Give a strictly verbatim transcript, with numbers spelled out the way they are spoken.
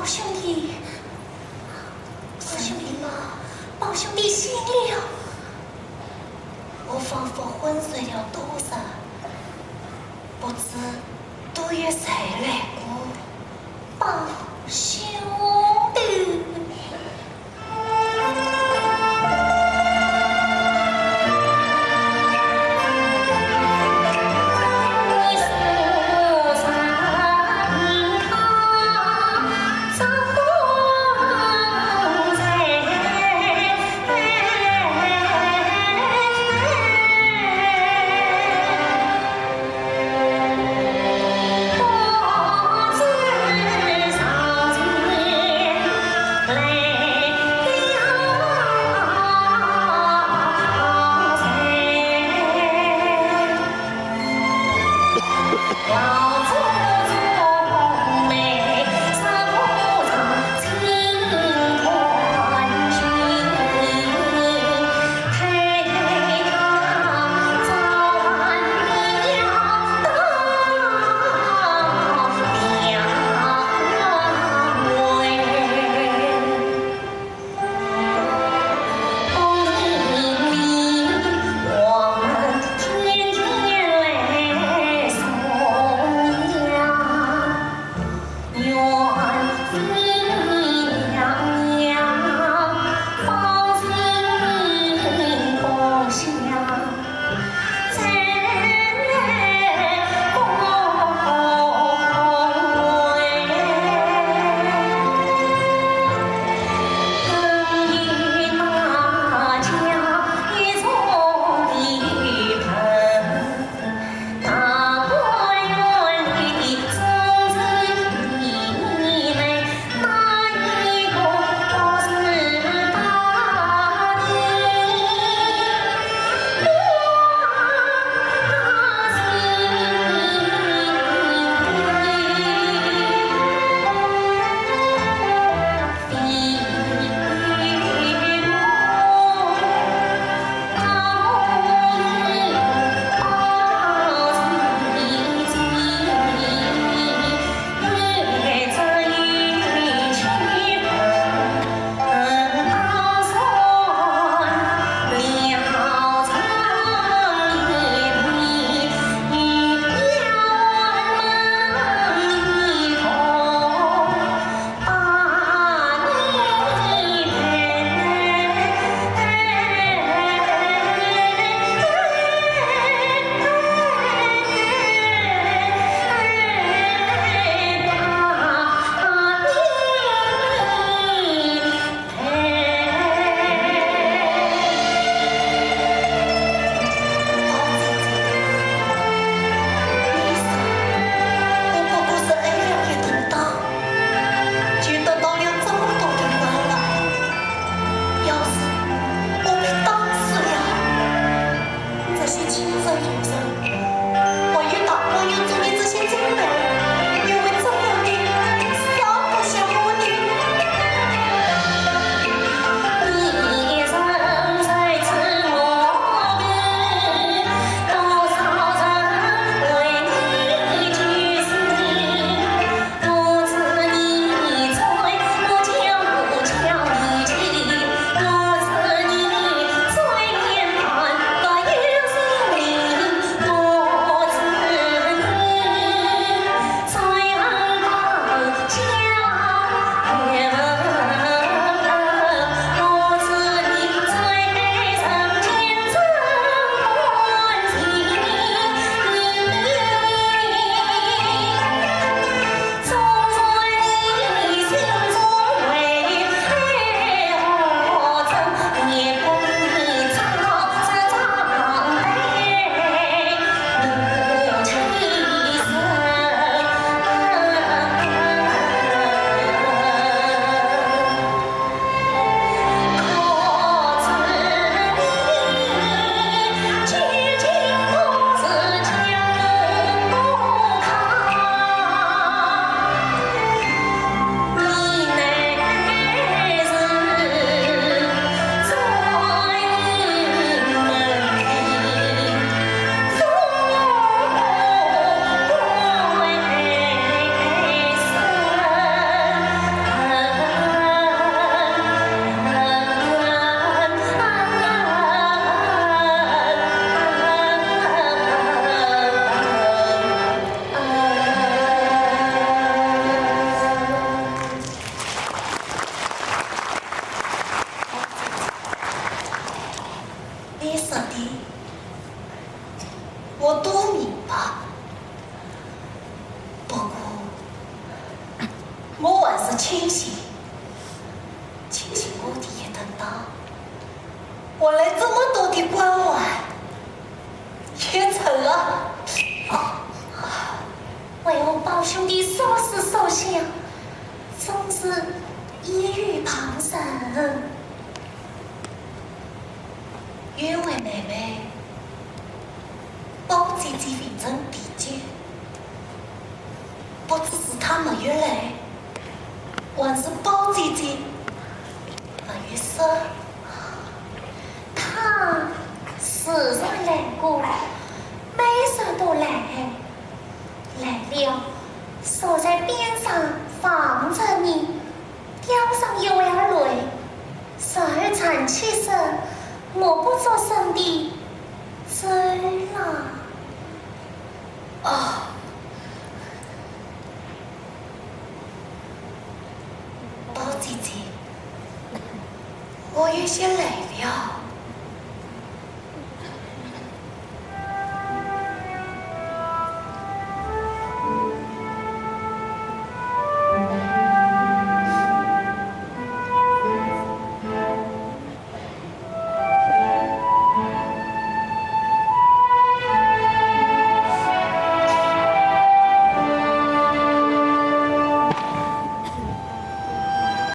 兄弟，宝兄弟吗？宝兄弟醒了。我仿佛昏睡了多日，不知都有谁来过。宝兄弟。庆幸，庆幸我的一顿刀，换来这么多的关怀，也成了。为我宝兄弟所思所想，总是异于旁人。因为妹妹，宝姐姐病重体弱，不知是她没有来，还是宝姐姐没有说。她时常来过，每日都来，来了，坐在边上望着你，掉上一滴泪，然后站起身，默不作声地走了。哦，宝姐姐，我有些累了。